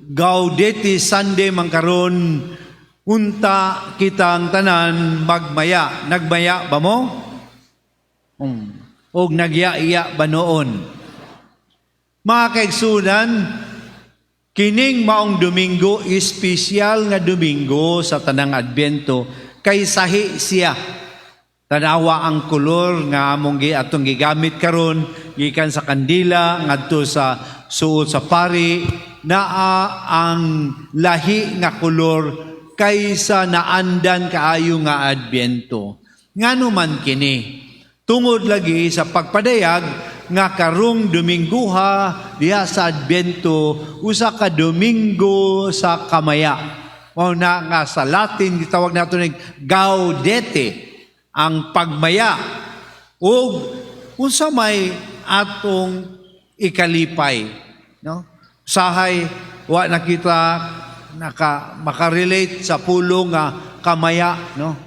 Gaudete Sunday man karon, unta kitang tanan magmaya. Nagmaya ba mo? Og nagya-iya ba noon? Mga kaigsunan, kining maong Domingo, espesyal nga Domingo sa tanang Adbyento kay sahi siya. Tanawa ang kolor nga among gi atong gigamit karon, gikan sa kandila ngadto sa suot sa pari, naa ang lahi nga kolor kaysa naandan kaayo nga Adbyento. Ngano man kini? Tungod lagi sa pagpadayag nga karong Domingguha diha sa Adbyento, usa ka Domingo sa kamaya. Mao na nga sa Latin gitawag nato ning Gaudete, ang pagmaya, ug unsa may atong ikalipay, no? Sahay wa na kita naka makarelate sa pulong nga kamaya, no?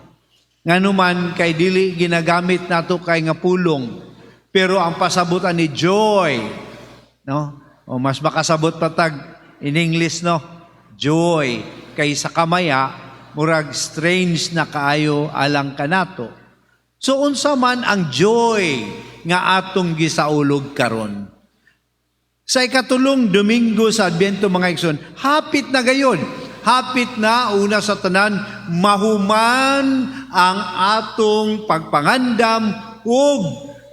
Ngano man kay dili ginagamit nato kay nga pulong, pero ang pasabot ani joy, no? O mas makasabot pa tag in English, no? Joy, kay sa kamaya murag strange na kaayo alang kanato. So unsa man ang joy nga atong gisaulog karon sa ikatulong Domingo sa Adbyento, mga igsoon? Hapit na gayon. Hapit na, una sa tanan, mahuman ang atong pagpangandam ug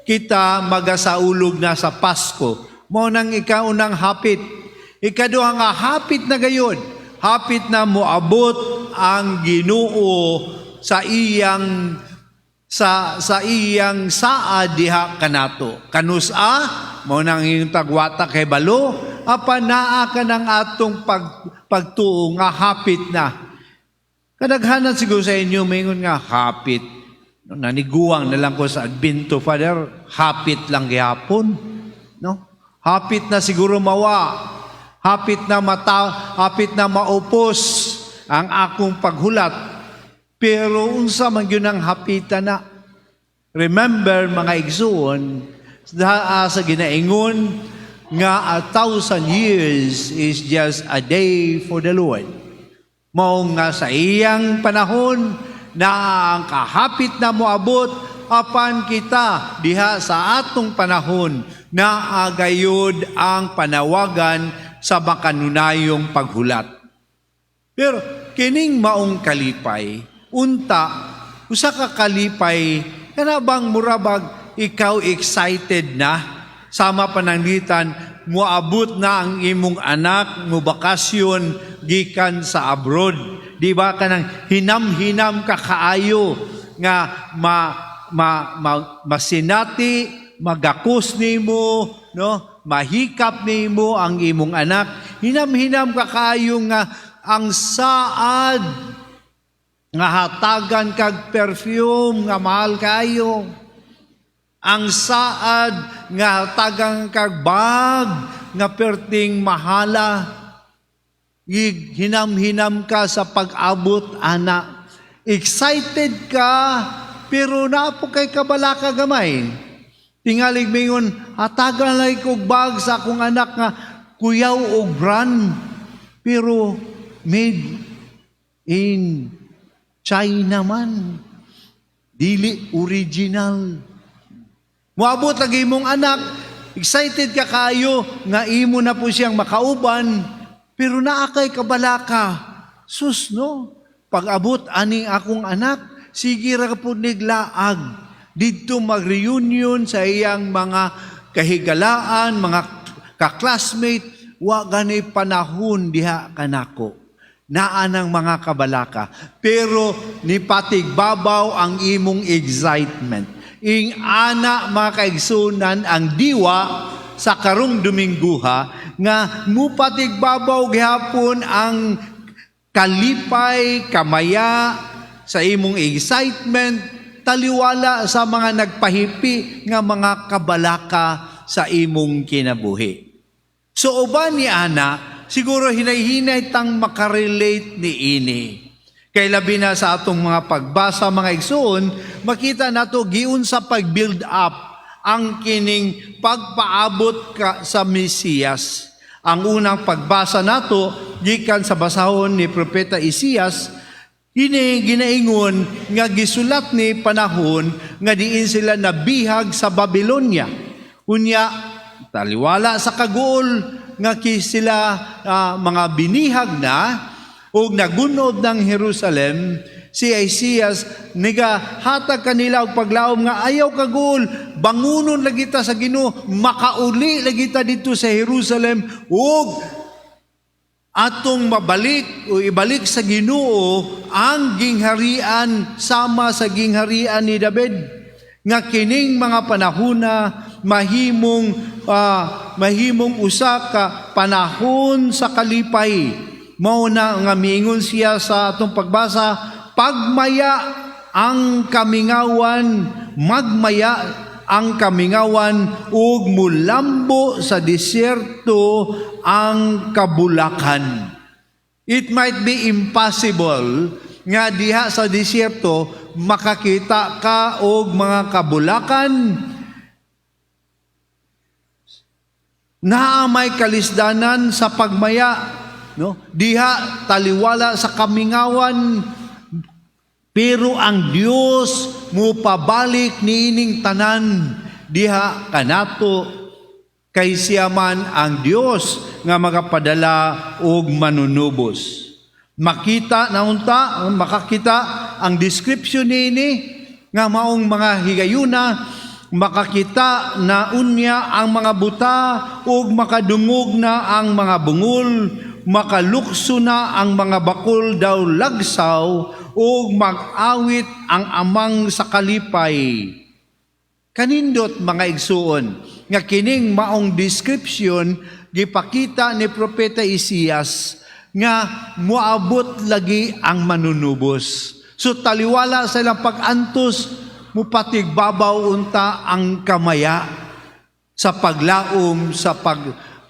kita magasaulog na sa Pasko. Mao nang ikaunang hapit. Ikaduha nga hapit na gayon. Hapit na moabot ang Ginoo sa iyang saad diha kanato. Kanus-a mao nang iyong tagwata kay balo, apan naa ka ng atong pagtuo nga hapit na. Kadaghanan siguro sa inyo maingon nga hapit. No, naniguang na lang ko sa Adbyento, Father, hapit lang gihapon. No? Hapit na siguro mawa. Hapit na mata, hapit na maupos ang akong paghulat. Pero unsa man gyud ang hapitan na? Remember, mga igsuon, sa ginaingon nga 1,000 years is just a day for the Lord. Mao nga sa iyang panahon na ang kahapit na moabot, apan kita diha sa atong panahon na agayod ang panawagan sa makanunayong paghulat. Pero kining maong kalipay, unta, usa ka kalipay kana bang murabag ikaw excited na sama pananglitan moabot na ang imong anak mo bakasyon gikan sa abroad. Di ba kanang hinam-hinam ka kaayo nga ma, masinati, magakos nimo, no? Mahikap nimo ang imong anak. Hinam-hinam ka kaayo nga ang saad nga hatagan kag perfume nga mahal kayo. Ang saad nga hatagan kag bag nga perting mahala. Hinam-hinam ka sa pag-abot ana. Excited ka, pero naa po kay kabalaka gamay. Tingalig mingon, hatagan lang kog bag sa akong anak nga kuyaw og brand, pero made in China man. Dili original. Moabot lagi imong anak, excited ka kayo nga imo na po siyang makauban, pero naa kay kabalaka. Sus, no, pag-abot ani akong anak, sige ra po niglaag. Didto mag-reunion sa iyang mga kahigalaan, mga kaklasmate, wa gani panahon diha kanako. Naa ng mga kabalaka. Pero nipatigbabaw ang imong excitement. Ing ana, mga kaigsunan, ang diwa sa karong Domingguha nga mupatigbabaw gihapon ang kalipay, kamaya sa imong excitement, taliwala sa mga nagpahipi nga mga kabalaka sa imong kinabuhi. So uban ni ana, siguro hinay-hinay tang makarelate ni ini. Kay labi na sa atong mga pagbasa, mga igsoon, makita nato giun sa pag-build up ang kining pagpaabot ka sa Mesiyas. Ang unang pagbasa nato gikan sa basahon ni Propeta Isaias, kini ginaingon nga gisulat ni panahon nga diin sila nabihag sa Babylonia. Unya taliwala sa kaguol nga ki sila mga binihag na ug nagunob ng Jerusalem, si Isaias niga hatag kanila og paglaom nga ayaw kaguol, bangunon lagi ta sa Ginoo, makauli lagi ta dito sa Jerusalem ug atong mabalik o ibalik sa Ginoo ang gingharian sama sa gingharian ni David, nga kining mga panahona mahimong usa ka panahon sa kalipay. Mao na nga miingon siya sa atong pagbasa, "Pagmaya ang kamingawan, magmaya ang kamingawan ug mulambo sa disyerto ang kabulakan." It might be impossible nga diha sa disyerto makakita ka og mga kabulakan. Naa may kalisdanan sa pagmaya, no? Diha taliwala sa kamingawan, pero ang Dios mupabalik niining tanan diha kanato kay siya man ang Dios nga magapadala og manunubos. Makita na unta, makakita ang description niini nga maong mga higayuna makakita na unya ang mga buta ug makadungog na ang mga bungol, makalukso na ang mga bakol daw lagsaw ug mag-awit ang amang sa kalipay. Kanindot, mga igsuon, nga kining maong description gipakita ni Propeta Isaias nga moabot lagi ang manunubos. So taliwala sa ilang pag-antos, mupatigbabaw unta ang kamaya sa paglaom sa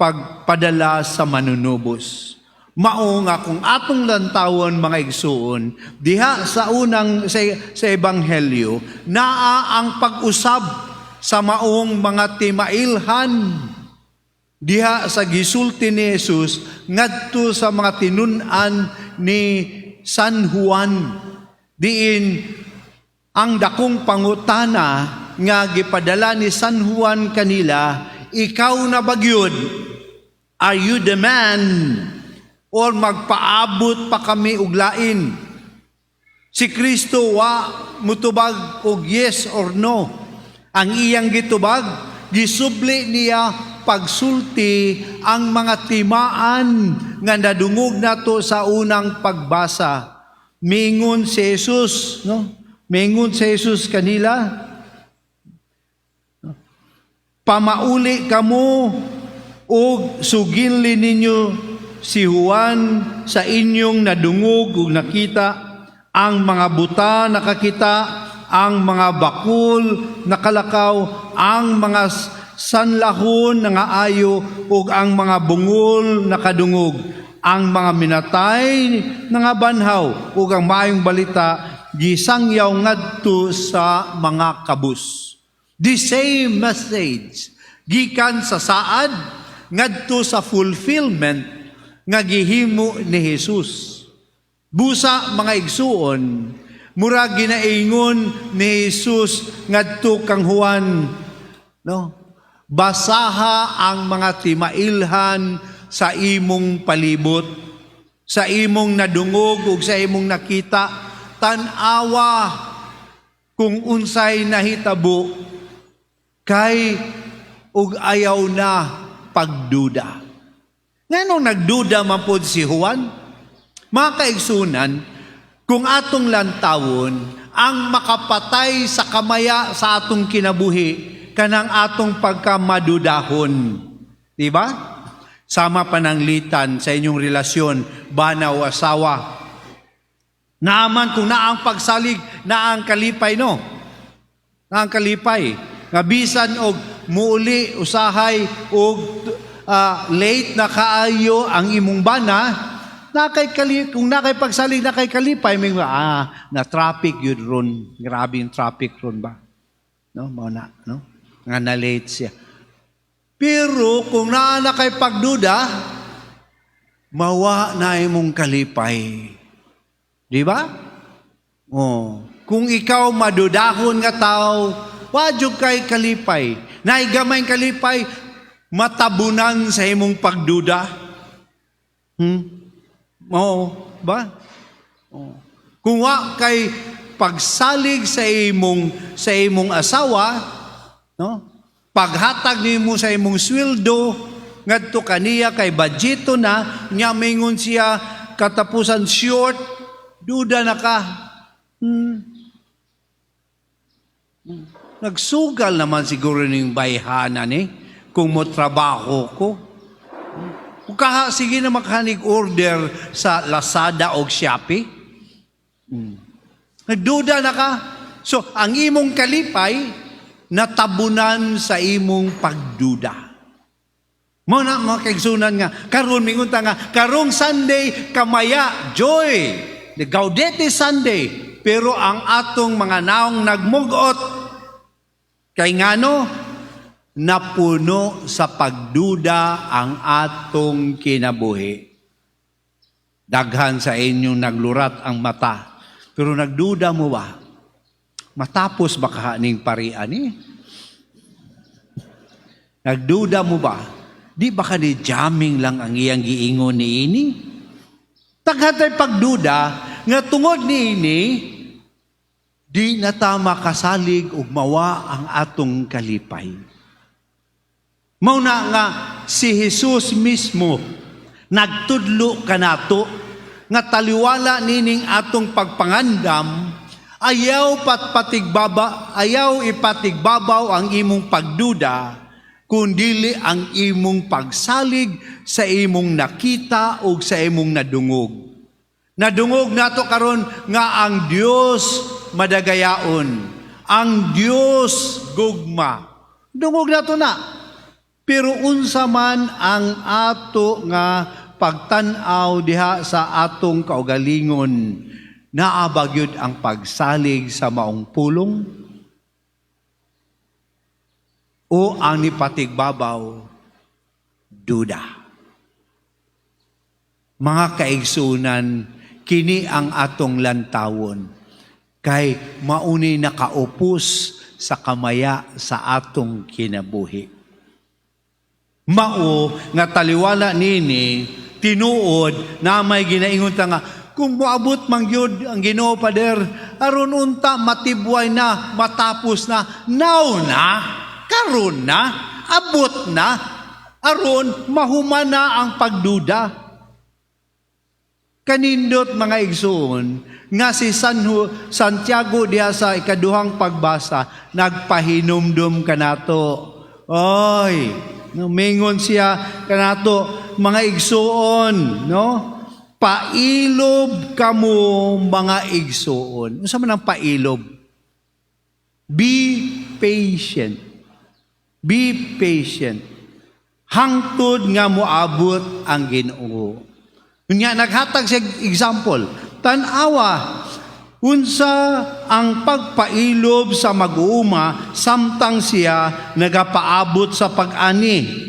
pagpadala sa manunubos. Mao nga kung atong lantawon, mga igsuon, diha sa unang sa ebanghelyo, naa ang pag-usab sa maong mga timailhan diha sa gisulti ni Jesus ngadto sa mga tinun-an ni San Juan, diin ang dakong pangutana nga gipadala ni San Juan kanila, "Ikaw na ba gyud? Are you the man or magpaabot pa kami og lain?" Si Kristo wa mutubag og yes or no. Ang iyang gitubag, gisubli niya pagsulti ang mga timaan nga nadungog nato sa unang pagbasa. Mingon si Jesus, no? Mingon si Jesus kanila, "Pamauli kamo ug suginli ninyo si Juan sa inyong nadungog ug nakita: ang mga buta nakakita, ang mga bakul nakalakaw, ang mga sanlahon nangaayo ug ang mga bungol nakadungog, ang mga minatay nangabanhaw ug ang maayong balita gisangyaw ngadto sa mga kabus." The same message gikan sa saad ngadto sa fulfillment nga gihimo ni Jesus. Busa, mga igsuon, mura ginaingon ni Jesus ngadto kang Juan, no? Basaha ang mga timailhan sa imong palibot, sa imong nadungog ug sa imong nakita. Tan-awa kung unsay nahitabo kay ug ayaw na pagduda. Nganong nagduda man pod si Juan? Mga kaigsunan, kung atong lantawon, ang makapatay sa kamaya sa atong kinabuhi, kanang atong pagkamadudahon. Di ba? Sama pananglitan sa inyong relasyon, bana o asawa. Naaman kung naang pagsalig, naang kalipay, no? Naang kalipay. Nga bisan og muuli usahay og late na kaayo ang imong bana, kung nakay pagsalig, nakay kalipay, may na traffic yun ron. Grabe yung traffic ron ba? No, mao na, no? Nga na late siya. Pero kung naa na kay pagduda, Mawa na imong kalipay. Di ba? Oh. Kung ikaw madudahon nga tao, wa jud kay kalipay. Naay gamay kalipay, matabunan sa imong pagduda. Oo, ba? Oh. Kung wa kay pagsalig sa imong asawa, no? Paghatag nimo sa imong sweldo ngadto kaniya kay budgeto na nya, mingon siya katapusan short, duda na ka. Nagsugal naman siguro ning bayhana ni kung mo trabaho ko. Kung kaha, sige na makanig order sa Lazada o Shopee. Nagduda na ka. So, ang imong kalipay, natabunan sa imong pagduda. Mao na, mga kaigsunan, nga karon mingon ta nga karong Sunday kamaya, joy, the Gaudete Sunday, pero ang atong mga naong nagmugot kay ngano napuno sa pagduda ang atong kinabuhi. Daghan sa inyong naglurat ang mata, pero nagduda mo ba? Matapos ba kaha ning parian ni? Nagduda mo ba? Di ba ka ni jamming lang ang iyang giingon ni ini? Daghan tay pagduda nga tungod ni ini, di na ta makasalig ug mawa ang atong kalipay. Mao na nga si Jesus mismo nagtudlo kanato nga taliwala nining atong pagpangandam, ayaw ipatigbabaw ang imong pagduda kundili ang imong pagsalig sa imong nakita o sa imong nadungog. Nadungog nato karon nga ang Dios madagayaon, ang Dios gugma. Dungog nato na. Pero unsa man ang ato nga pagtan-aw diha sa atong kaugalingon, naa ba gyud ang pagsalig sa maong pulong o ang nipatigbabaw, duda? Mga kaigsunan, kini ang atong lantawon kay mauni nakaupos sa kamaya sa atong kinabuhi. Mao nga taliwala nini, tinuod na may ginaingon ta nga kung moabot man gyud ang Ginoo, Pader, aron unta matibway na, matapos na, now na, karon na, abot na, aron mahuman na ang pagduda. Kanindot, mga igsoon, nga si Santiago diha sa ikaduhang pagbasa nagpahinumdum kanato. Oy, no, mingon siya kanato, mga igsoon, no? Pailob kamo, mga igsoon. Unsa man ang pailob? Be patient. Be patient. Hangtod nga moabot ang Ginoo. Unya naghatag siya example. Tan-awa unsa ang pagpailob sa mag-uuma samtang siya nagapaabot sa pag-ani.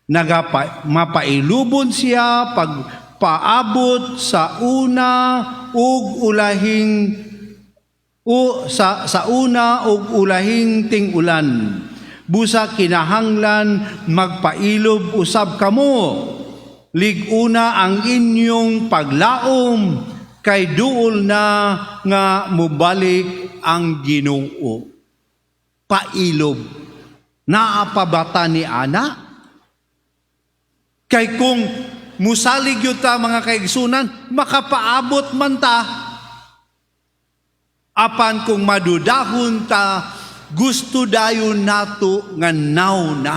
Nagapa mapailubon siya pagpaabot sa una ug ulahing o sa una ug ulahing ting-ulan. Busa kinahanglan magpailob usab kamo. Lig-una ang inyong paglaom kay duol na nga mobalik ang Ginoo. Pailob. Naa pa ba ta ni ana? Kay kung musalig yun ta, mga kaigsunan, makapaabot man ta. Apan kung madudahon ta, gusto dayon nato nga now na.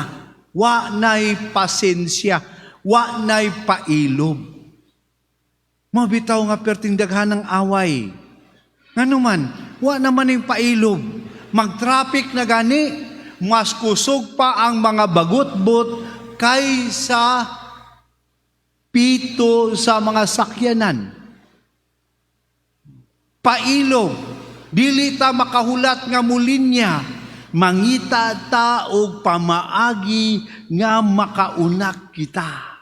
Wa na'y pasensya, wa na'y pailob. Mabitaw nga perting daghan ng away. Ngano man, wa naman yung pailob. Mag-traffic na gani, mas kusog pa ang mga bagutbot kaysa pito sa mga sakyanan. Pailob, dili ta makahulat nga mulinya, mangita ta og pamaagi nga makaunak kita.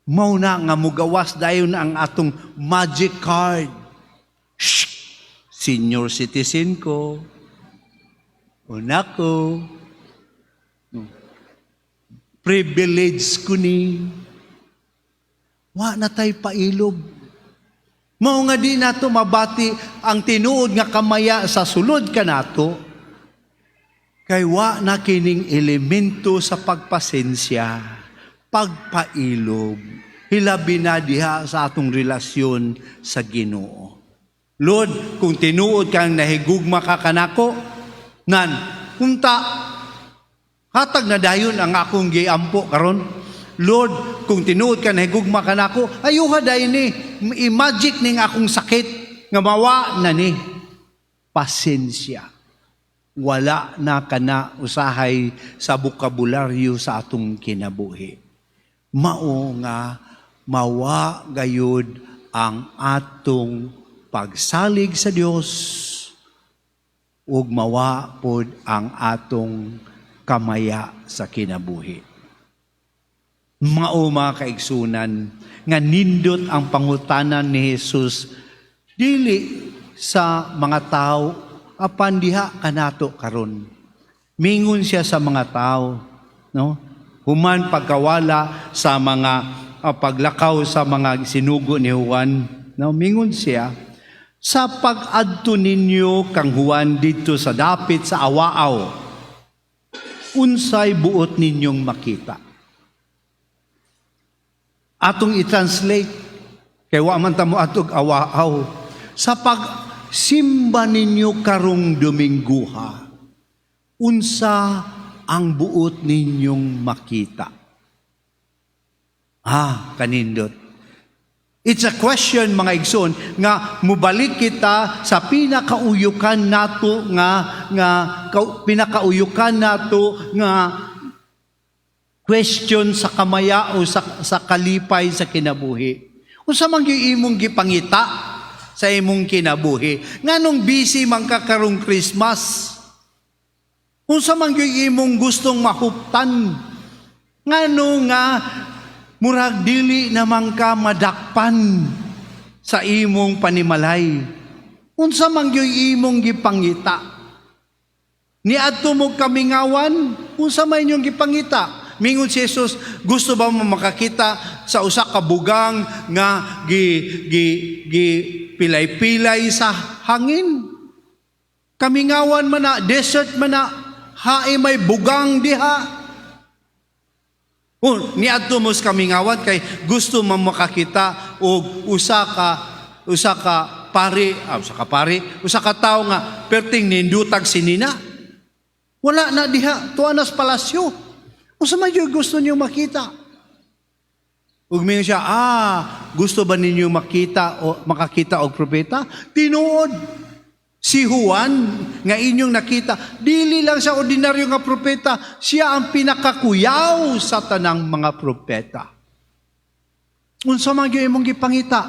Mao na nga mugawas dayon ang atong magic card. Shh! Senior citizen ko. Una ko. Privilege ko ni. Wa na tay pailob. Mao nga di nato mabati ang tinuod nga kamaya sa sulod kanato kay wa na kining elemento sa pagpasensya, pagpailob, hilabi na diha sa atong relasyon sa Ginoo. Lord, kung tinuod kang nahigugma ka kanako, nan, unta, hatag na dayon ang akong giampo karon. Lord, kung tinuod ka nahigugma kanako, ayuha dayon ni, i-magic ning akong sakit, nga mawa na ni. Pasensya. Wala na kana usahay sa bokabularyo sa atong kinabuhi. Mao nga mawa gayud ang atong pagsalig sa Dios ug mawa pod ang atong kamaya sa kinabuhi. Mao, mga kaigsunan, nga nindot ang pangutanan ni Jesus dili sa mga tao apan diha kanato karon. Mingon siya sa mga tao, no? Human pagkawala sa mga paglakaw sa mga sinugo ni Juan, no? Mingon siya, "Sa pag-adto ninyo kang Juan didto sa dapit sa awaaw, unsay buot ninyong makita?" Atong i-translate kay wa man ta mo adtog awaaw. Sa pagsimba ninyo karong Domingguha, unsa ang buot ninyong makita? Ah, kanindot. It's a question, mga igsoon, nga mubalik kita sa pinakauyukan nato nga pinakauyukan nato nga question sa kamaya o sa kalipay sa kinabuhi. Unsa man gyud imong gipangita sa imong kinabuhi? Nganong busy man ka karong Christmas? Unsa man gyud imong gustong mahuptan? Ngano nga murag dili naman ka madakpan sa imong panimalay? Unsa man gyud imong gipangita? Niadto mo kamingawan, unsa man inyong gipangita? Mingon si Jesus, "Gusto ba mo makakita sa usa ka bugang nga gi gi gi pilay-pilay sa hangin? Kamingawan man na, desert man na, hae may bugang diha?" O, niadto mo sa kamingawan kay gusto mo makakita og usa ka pari, usa ka pari, usa ka tawo nga perting nindutag sinina. Wala na diha, tuwa na sa palasyo. Unsa man yung gusto niyo makita? Ug mingon siya, "Ah, gusto ba ninyo makita o makakita og propeta? Tinuod, si Juan nga inyong nakita, dili lang siya ordinaryo nga propeta, siya ang pinakakuyaw sa tanang mga propeta." Unsa man gyud imong gipangita?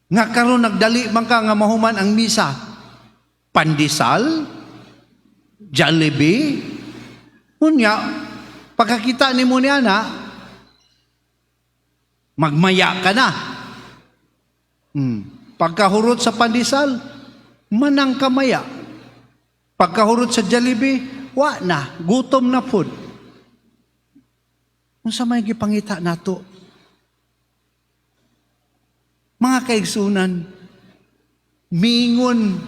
Nga karon nagdali man ka nga mahuman ang misa. Pandesal? Jollibee? Unya, pagkakita nimo niya na, magmaya ka na. Pagkahurot sa pandesal, manang kamaya. Pagkahurot sa Jollibee, wa na, gutom na pud. Unsa may gipangita nato? Mga kaigsunan, mingon,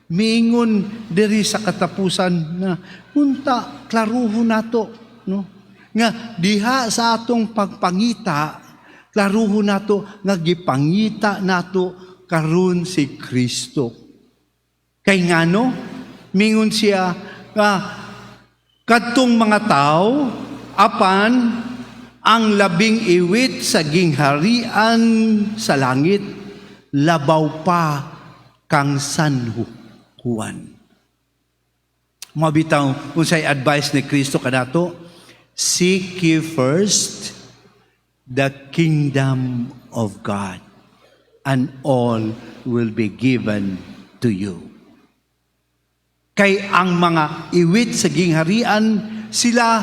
mingon diri sa katapusan na unta klaruho nato, no? Nga diha sa atong pagpangita, klaruho nato nga gipangita nato karon si Kristo. Kay ngano? Mingon siya nga kadtong mga tao, "Apan ang labing iwit sa gingharian sa langit labaw pa kang San Juan." Mabitaw unsay advice ni Kristo kanato? Seek ye first the kingdom of God and all will be given to you. Kay ang mga iwit sa gingharian, sila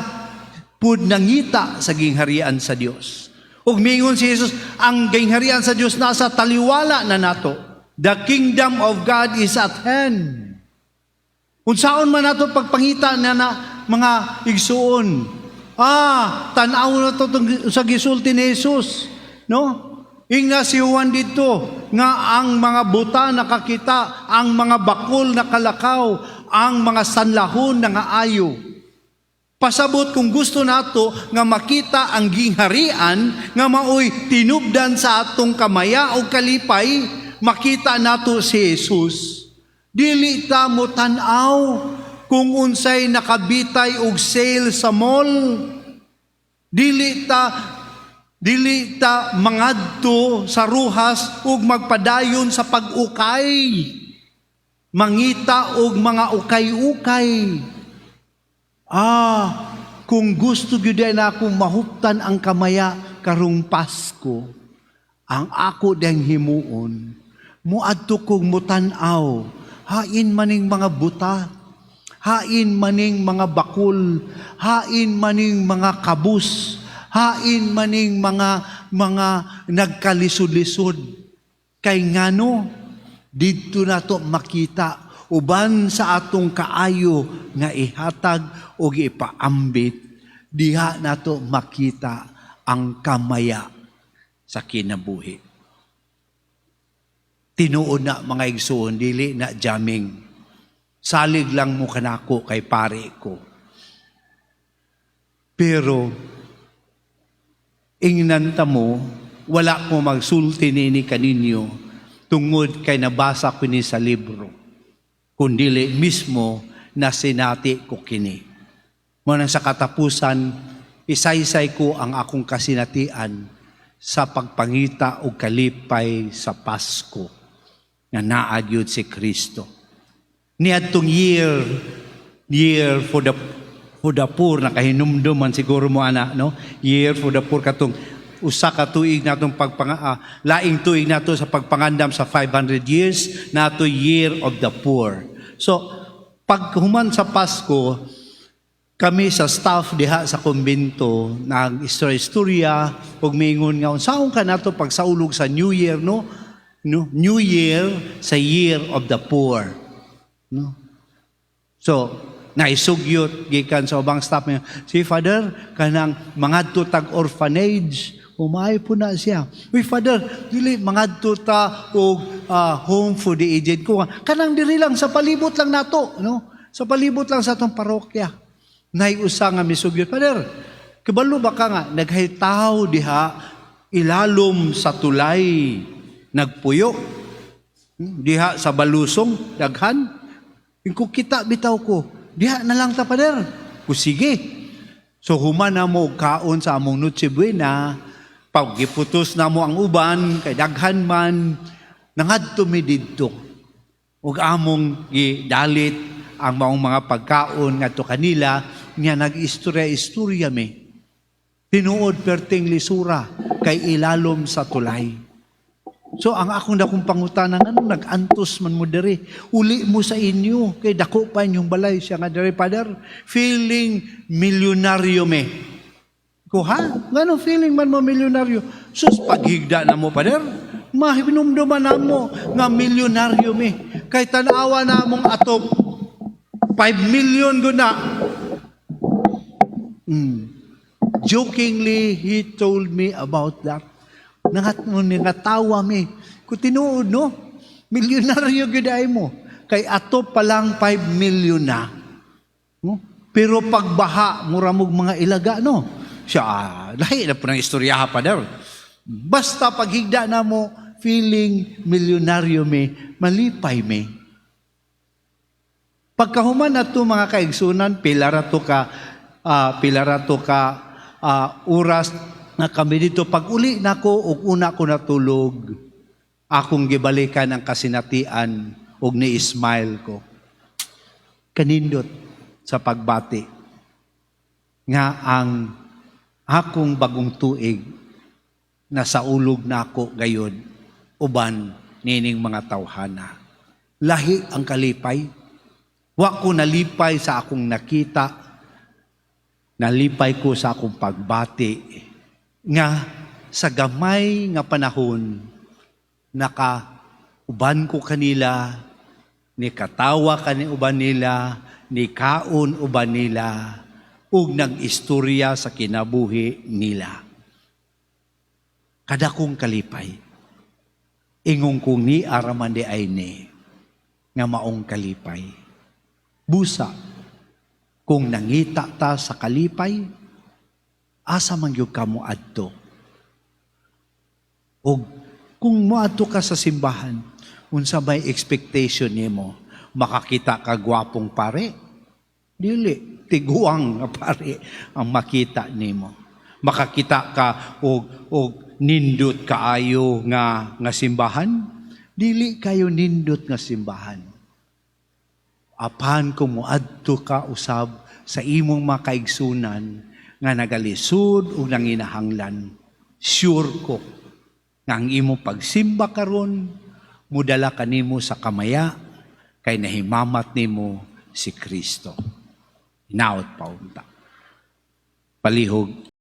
Pud nangita sa gingharian sa Dios. Ug mingon si Jesus, ang gingharian sa Dios nasa taliwala na nato. The kingdom of God is at hand. Unsaon man nato pagpangita na mga igsuon? Tan-aw na to sa gisulti ni Jesus, no? Ingna si Juan dito nga ang mga buta nakakita, ang mga bakol nakalakaw, ang mga sanlahon nangaayo. Pasabot kung gusto nato nga makita ang gingharian nga maoy tinubdan sa atong kamaya o kalipay, makita nato si Jesus. Dili ta mo tan-aw kung unsay nakabitay og sale sa mall. Dili ta mangadto sa Roxas ug magpadayon sa pag-ukay. Mangita og mga ukay-ukay. Kung gusto gyud na akong mahuptan ang kamaya karong Pasko, ang ako ding himuon, muadto kog mutan-aw, hain maning mga buta, hain maning mga bakul, hain maning mga kabus, hain maning mga nagkalisod-lisod. Kay ngano, didto nato makita uban sa atong kaayo nga ihatag o ipaambit, diha nato makita ang kamaya sa kinabuhi. Tinuod na, mga igsuon, dili na jamming. Salig lang mo kanako kay pare ko. Pero ingnan ta mo, wala ko magsulti nini kaninyo tungod kay nabasa ko ni sa libro. Kundili mismo na sinati ko kini. Mao sa katapusan, isaysay ko ang akong kasinatian sa pagpangita og kalipay sa Pasko nga naa gyud si Kristo. Niadtong year year for the poor, nakahinumdum man siguro mo ana, no? Year for the poor, katong usa ka tuig natong laing tuig nato sa pagpangandam sa 500 years nato, Year of the Poor. So pag human sa Pasko, kami sa staff diha sa kumbento nag istorya-istorya ug mingon nga unsaon ka nato pagsaulog sa New Year, no? New Year sa Year of the Poor, no? So naisugyot gikan sa ubang staff niya si Father kanang mangadto tag orphanage. Umay po na siya. "Uy, Father, dili mangadto ta og home for the aged ko. Kanang diri lang sa palibot lang nato, no? Sa palibot lang sa atong parokya." Nay usa nga misugyot, "Father, kabalo ba ka nga naghay tao diha ilalom sa tulay nagpuyo? Diha sa Balusong daghan. Kung kita bitaw ko, diha na lang ta, Father." Ku sige. So human na mo kaon sa among Noche Buena, pag giputos na mo ang uban kay daghan man, nangadto mi didto. Ug among gidalit ang maong mga pagkaon ngadto kanila nga nag-istorya-istorya mi. Tinuod perting lisura kay ilalom sa tulay. So ang akong dakong pangutana, "Nganong nag-antos man mo diri? Uli mo sa inyo kay dako pa inyong balay." Siya nga, "Diri, Father, feeling milyonaryo me." Ko, "Ha? Ngano feeling man mo milyonaryo?" "Sus, paghigda na mo, Father, mahinumduman na mo nga milyonaryo me. Kay tanawa na mong atop, 5 million guna." Jokingly, he told me about that. Nangat mo ni nga mi. Kung tinuod, no? Milyonaryo gyud ay mo. Kay ato pa lang 5 million na. No? Pero pagbaha, mura mog mga ilaga, no? Siya, lahi na po ng istorya pa daw. Basta paghigda na mo, feeling milyonaryo me, malipay me. Pagkahuman na to, mga kaigsunan, pila ra to ka oras na kami dito. Pag uli nako ug una ko natulog, akong gibalikan ang kasinatian ug ni-smile ko. Kanindot sa pagbati nga ang akong bagong tuig nasa ulog nako gayon uban nining mga tawhana. Lahi ang kalipay. Wa ko nalipay sa akong nakita. Nalipay ko sa akong pagbati nga sa gamay nga panahon naka uban ko kanila, ni katawa kani uban nila, ni kaon uban nila, ug nag-istorya sa kinabuhi nila. Kadakong kalipay. Ingon kong ni araman di ay ni nga maong kalipay. Busa, kung nangita ta sa kalipay, asa man gyud ka mo adto? Og kung moadto ka sa simbahan, unsa may expectation nimo? Makakita ka gwapong pare? Dili, tiguang nga pare ang makita nimo. Makakita ka og nindot kaayo nga simbahan? Dili kayo nindot nga simbahan. Apan kung moadto ka usab sa imong mga kaigsunan nga nagalisod o nanginahanglan, sure ko nga ang imong pagsimba karon mudala kanimo sa kamaya kay nahimamat nimo si Kristo. Hinaot pa unta. Palihog.